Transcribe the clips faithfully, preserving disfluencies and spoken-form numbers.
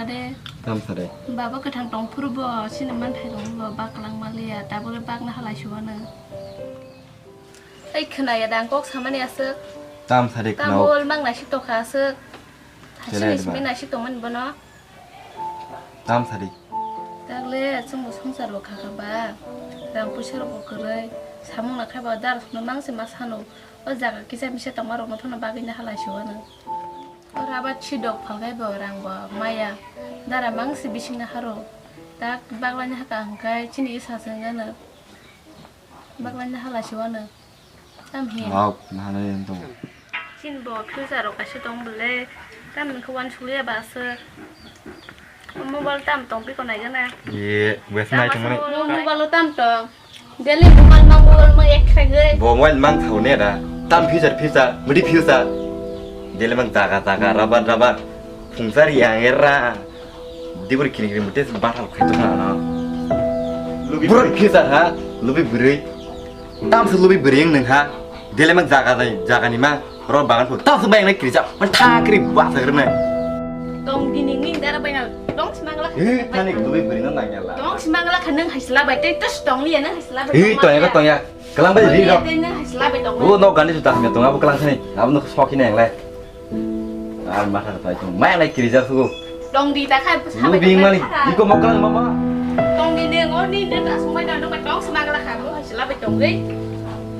De. Tam sare. Baba kwthang tong phuru bo chini manthai rok bo baklang maliya, tabole bakna halai suwano. Ei khwnaya dang kok samani aswk. Tam sare khwnao. Tam bol mang naisik tokha aswk. Chele Hasini ba. Simi naisik tongmani bono. Tam sari. Tagle chwngbo swngchar bo khakha ba, rang puisa rok bo kwrwi, samung nakhai ba dar no mang se ma sano, o jaga kisa misa tongma rok no phano bagwi no halai se uanw. O rabat si dok phalkhai bo rang bo maya, dara mang se bising no haro, tak bagla ni haka hwnkhe chini isa se wngano. Baklaina hala siwano. Tam hin. Hok, nahanai tongo. Chin bo future rok kaisa tong bole. Tam nokha wan suliya ba aswk. Mobile tam tong biko naigana. Ye, wes nai tongmani. Mobile o tam tong. Daily mobile ma mobile ma ek khai goi. Bo mobile mang thau ne da. Tam future future, mudi future. Daily mang jaga jaga, rabar rabar. Phungsa ri ang era. Dibur kini kini mute bathal khai tong na. Bro pisa ha, lubi bwrwi. Tam se lubi bwrwi wng nung ha. Dele mang jaga jai, jaga ni ma. Ro bagan phu. Tam se bayang nai kiri ja. Man tha kiri ba sa kiri nai. Tong dini ngi dara bayang. Tong simangla. He, thani lubi bwrwi no nang yala. Tong simangla kha nung haisla bai tei tos tong liya nung haisla bai. He, tong ya, tong ya. Kelang bai ri ro. Tei nung haisla bai tong. O no gani juta hamya tong abo kelang sani. Abo no sok hini ang lai. Ar matha kha tong. Maya lai kiri ja sugo. Tong di ta kha. Lu bing mani. Iko moklang mama. Tong di ne ngor ni ne ta sumai da no ba tong sma gala kha mo haisla bai tong dei.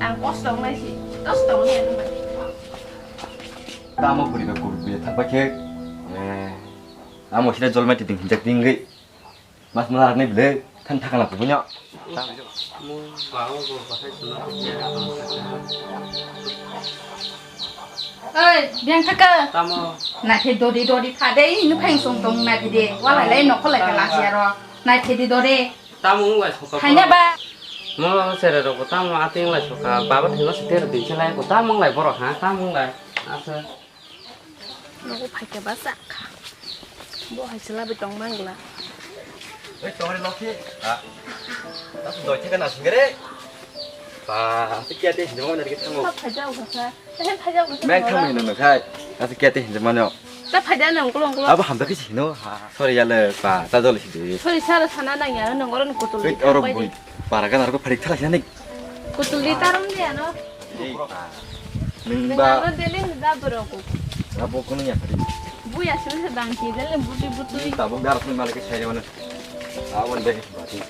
Ang kos tong lai si. Tos tong ni ano ba. Tamo puri ba kur bi thak ba khe. Eh. Amo sida jol mai ti ding jak ding ri. Mas mala ni bile than thakala kubunyo. Oi, biang thaka. Tamo. Naikhe dodi dodi phadei, nukhang song tong naikhe de. Walai lai nokho lai kala siaro. Naikhe di dodi. Tamo wng lai soka. Haina ba. Mo sere rok tamo ating lai soka. Baba thino se ter din se lai ko tamo wng lai borok ha tamo wng lai. Asa. Nogo phaikhe ba chakha. Bo hai chwla bai tong mangla. Oi, tongri lokhi. Ha. Tasu doi theka na singre. Ba, se kya te hinjama na rike thango. Ba phaida uga sa. Eh, phaida uga sa. Meng thang hino no khai. Tasu kya te hinjama no. Ta phaida na ungkolo ungkolo. Abo hamda kisi hino. Ha. Sorry yale ba, ta jol sidi. Sorry sara sana nang ya, nang oron kutul. Oi, oro bui. Para kan arko pharik thala sini. Kutul di tarum dia no. Ei, nung ba. Nang no deling da borok. Abo kuno ya kari. Bu ya sini sedang ki deling buti buti. Tabuk dar sini malik saya mana. Awan deh, batin.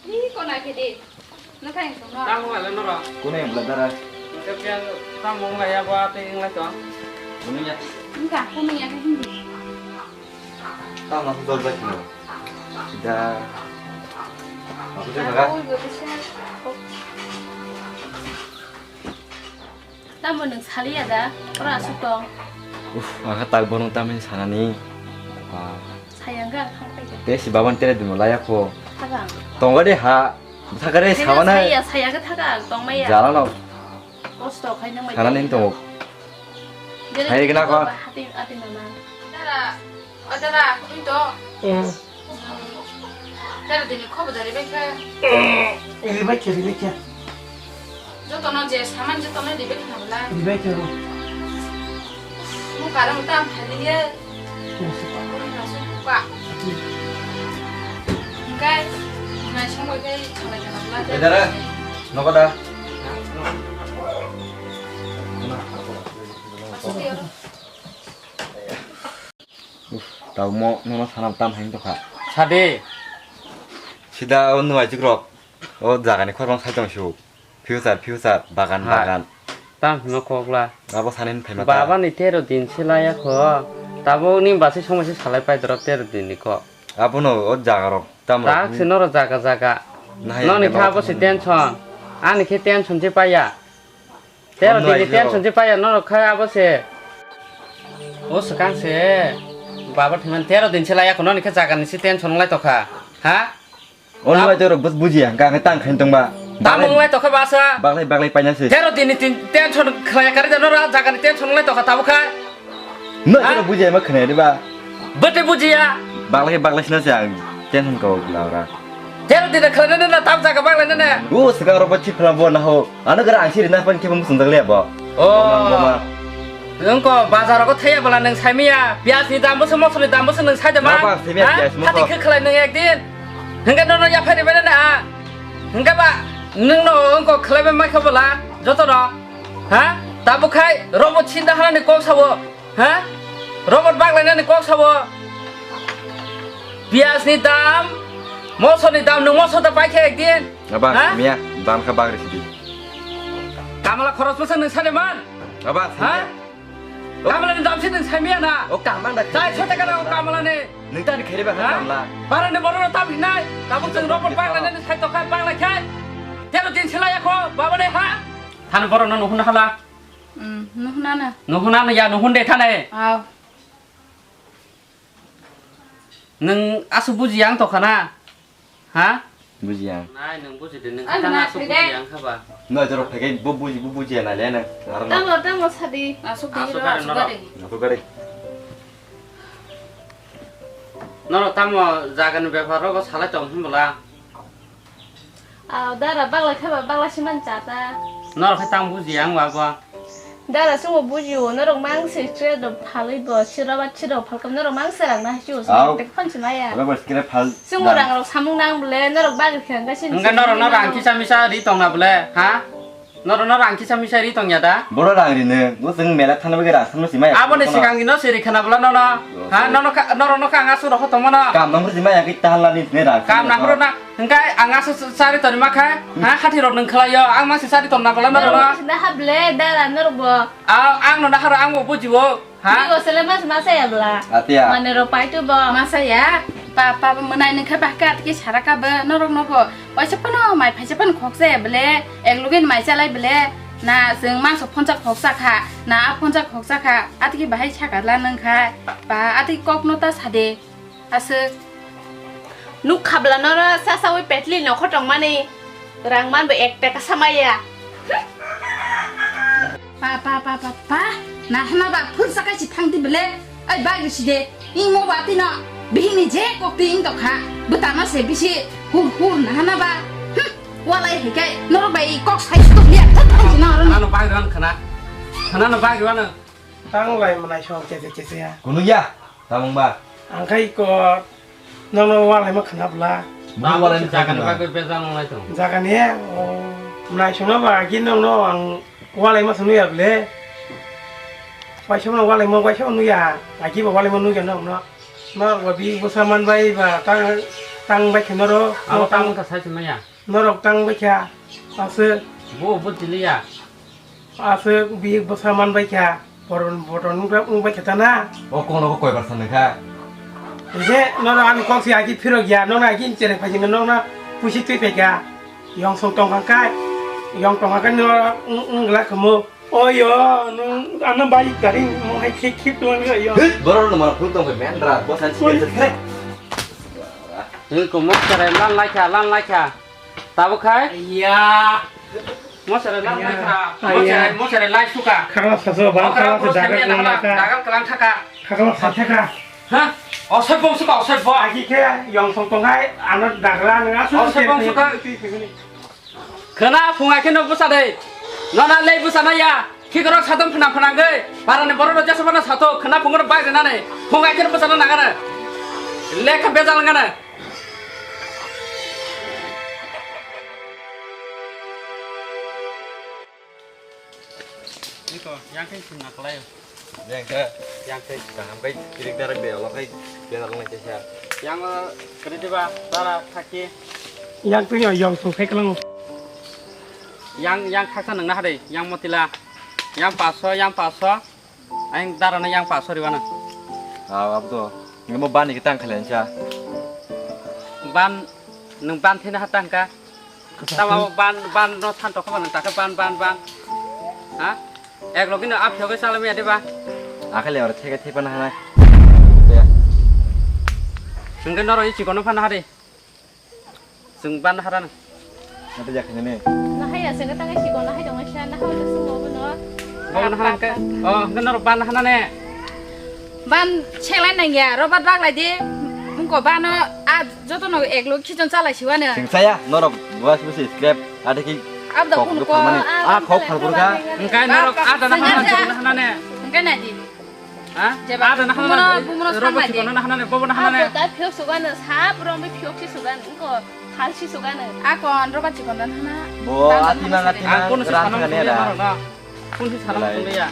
Ni kona kede. Nakai kono. Tamo wala noro. Kuno yang beladara. Kepian tamo wala ya ba te yang lato. Kuno ya. Enggak, kuno ya hindi. Tamo aku dol baik no. Dah. Aku dah baga. Tamo nwng saliya da? Ora asuk tong. Uf, ang kha tak bono tamni sanani. Ba. Sayang ga khang pai. Te si baban tere dimo laya kho. Thagang. Tongo de ha. Thakare sawana. Saya, saya ga thagang tong maya. Jala no. Kosto khai nang mai. Sanani tongo. Hai gna ko. Hati, hati nana. Dara. O dara, kumi to. Hmm. Dara dini khobo dari bai kha. Ribai khe, ribai khe. Joto no je saman joto no ribai kha na bala. Ribai khe ro. Mu karang tam thali ye. Yes. Buri na su pa. Engkai, nai songoi kai chalai kana bala. Eh, dara, nogo da. Asuk yo. Tabukmo nono sana tam hai wngtokha. Sade. Sida o nuaijwk rok o jagani khorang sai tong su. Future, future, bagan, hai, bagan. Tam hino kokla. Abo sani phaima ta. Baba ni tero din se laya kho. Tabuk ni basi somoi se salai pai doro tero din ni kok. Abono o jaga rok tam rok. Tak se noro jaga jaga. Noni kha abo se tension. Ani khe tension se paiya. Tero dini tension je paya norok kha abo se. O swkang se. Baba thwimani tero din se laya kono ni khe jaga ni se tension wng lai tokha. Ha? Ono lai tero bus buji ang kang tang khain tong ba. Tamo wng lai tokha ba sa. Baglai baglai paina se. Tero dini tin tension khlai kari da nora jaga ni tension wng lai tokha tabo kha. No, ha? Tero buji ma khna de ba. Bete bujiya. Baglai baglai sina se ang tension ko la ora. Tero dina khlai na na tam jaga baglai na na. O swkang rok ba thik khna bo na ho. Ano gara ang siri na pan khe bang sung jagle bo. Oh. Mama. Wngko bazar rogo thaya bwla nwng saimiya, piyaj ni dam bwswk, mosor ni dam bwswk nwng saida ma? Nokbar saimiya, ha? Piyaj, mosor. Hati khe khlai nwng ekdin. Hwnkhe nono yaphai rimani na? Hwnkhe ba nwng no wngko khlaibai maikha bwla joto no. Ha? Tabuk khai robot sinda hanani kok sabo. Ha? Robot baglainani kok sabo. Piyaj ni dam, mosor ni dam nwng mosor da paikha ekdin. Aba, ha? Miya, dan kha bagri sidi. Kamala khoros bwswk nwng sade man? Aba, ha? Kamala ni dam se nwng sai miya na? O kamang da. Chai so taka na o kamala ni. Nwng tani khere ba ha? Kamla. Bara ni borok no tam hinai. Tabuk chwng robot bagla ni sai to khai bagla khai. Tero din sila ya kho, baba ni ha? Thani borok no nuhun hala. Hmm, nuhun ana. Nuhun ana ya nuhun de thane. Aw. Nwng aswk bujiya wng tongkha na? Ha? Bujiya. Nai, nwng buji de, nwng khe tamo bujiya wng kha ba? Nwng jorok phai khe bo buji, bo bujiya nai le nwng. Tamo, tamo sadi. Aswk de, aswk gari, aswk gari. Norok tamo jaga ni bepar rogo salai tong hwn bwla? Aw, dara bagla khe ba bagla se man cha ta. Norok khe tamo bujiya ang ba bo. Dara chwngbo bujio, norok mang se tre do phalwi bo, siro ba siro phalkam norok mang se rang na haisu. Aw. Tek phone se maya. Aba bo skre phal. Chwngbo rang rok samung nang bole, norok bagwi khe ang khe se. Hwnkhe norok no rang kisa misa ri tong na bole, ha? Norok no rang kisa misa ri tong ya da? Boro rang ri nw, bo chwng mela thana bagwi rang samung se maya. Abo ni sikang ino se ri khana bole nono. Ha, nono ka, norok no ka ang aswk rok tong mano. Kam nang se maya khe ta hala ni ne rang. Kam nang boro na. Hwnkhe ang aswk chari toni ma kha, ha, hati rok nwng khlai yo, ang ma se chari tonna bwla norok no. Norok no hable dara norok bo. Aw, ang no naharo ang bo bujibo, ha? Bigo sele mas masa ya bwla. Atia. Mane rok pai tu bo. Masa ya, pa, pa, mwnai nwng khe bahka atiki sara ka bo, norok no bo. Waisa phano mai phaisa phano khoksa ya bwle, ek login mai chalai bwle. Na chwng mangso phonsa khoksa kha, na a phonsa khoksa kha, atiki bahai saka la nwng kha, pa atiki kok no ta sade. Aswk. Nuk khabla noro sasawi petli nokho tongmani rang manbo ek taka samaya. Pa, pa, pa, pa, pa. Nahana ba phursa kaisi thangdi bele. Ai bagri side. Imo ba tino bihini je kokti ing tokha. Bwtama se bisi hur hur nahana ba. Hm. Walai hekai noro bai kok sai stok liya thot thangsi na oro. Ano bagri wan khana. Khana no bagri wan. Tang lai manai song kese kese ya. Kunu ya, tamung ba. Ang khai ko nono walai ma khana bla. Bini walai ma khana. Jaga ni bagwi bejal nang lai tong. Jaga ni ya, o, manai song ba agi nono ang walai ma sunu ya ble. Waisa ma walai ma waisa ma nu ya, agi ba walai ma nu ya no no. No ba bi busa man bai ba tang tang bai khana ro. Abo tang ka sai ma ya. Norok tang bai kha, aswk. Bo, bo tiliya. Aswk bihik bwsa man bai kha, boron, boron wng bai kha ta na. O kokno bo koi bar sa nang kha. Je, norok ani kok si agi phirok ya, norok agi chereng phai jingno, norok na pusi twi phai kha. Yong song tong kha kai, yong tong kha kai norok wng, wng glak kha mo. O yo, nwng ano bai gari mo hai khik khik tong yo. Hit, borok no mana phul tong men ra, bo san si. Oi. Khe. Hil ko mo sare lan lai kha, lan lai kha. Tabo khai? Ya. Mo sare lan lai kha. Mo sare, mo sare lai suka. Khakla saso ba, khakla sa dagar kalang thaka. Dagar kalang thaka. Khakla sa thaka. Ha? Osai bong suka, osai bong. Agi khe yong song tong hai, ano dagra nang asu. Osai bong suka. Khwna phungai kheno bwsa de. Nona lei bwsa na ya. Khikrok satom phwna phwna gwi. Parani borok rok jesa phano sato. Khwna phungo bai rena ne. Phungai kheno bwsa na nangana. Lekha bejal ngana. Iko, yang khe sing na kalai. Yang khe. Yang khe. Kaham khe kirik darak de, olo khe bejal nang khe sa. Yang, eh, kene diba, tara thaki. Yang tu yang, yang tu khe kelang. Yang, yang khaksa nang na hade, yang motila. Yang paso, yang paso. Ayang dara na yang paso riwana. Ah, abdo. Ngamo bani kitang khalen sa. Ban, nung ban thina hatang ka. Tama ban, ban no than tokho ban, ta khe ban, ban, ban. Ha? Ek logi no aphyogwi chalami ade ba? Akhale ora theke thepana hana. Ya. Hwnkhe norok i chikono phana hari. Chwng ban hara no. Nata ya khani ne. Nahaya chwng tangai chikono hai dong sa, nahaya chwng obo no. Bo no hana ke. Oh, hwnkhe norok ban hana ne. Ban selai nang ya, robat bak lai di. Mungko bano a joto no ek log khichon chalai siwano. Sing saya, norok buas busi scrap, ada ki. Abda kok kun ko, phalmani. Ah, kok phalpur ka. Engkai norok ada na hana, hana ne. Nai di. Ha? Jeba, ada nah bumono, hana bumono robo sangma chikon de. Nah hana ne, bobo nah hana ne. Abo ta phiyok sugano, sab rombi phiyok si sugano, ko thal si sugano. Akon roba chikon dan hana. Bo tanda ati thana manga sari. Ang kono se ran sanang thangani tongya era. Narok na. Kun si sanang tongya.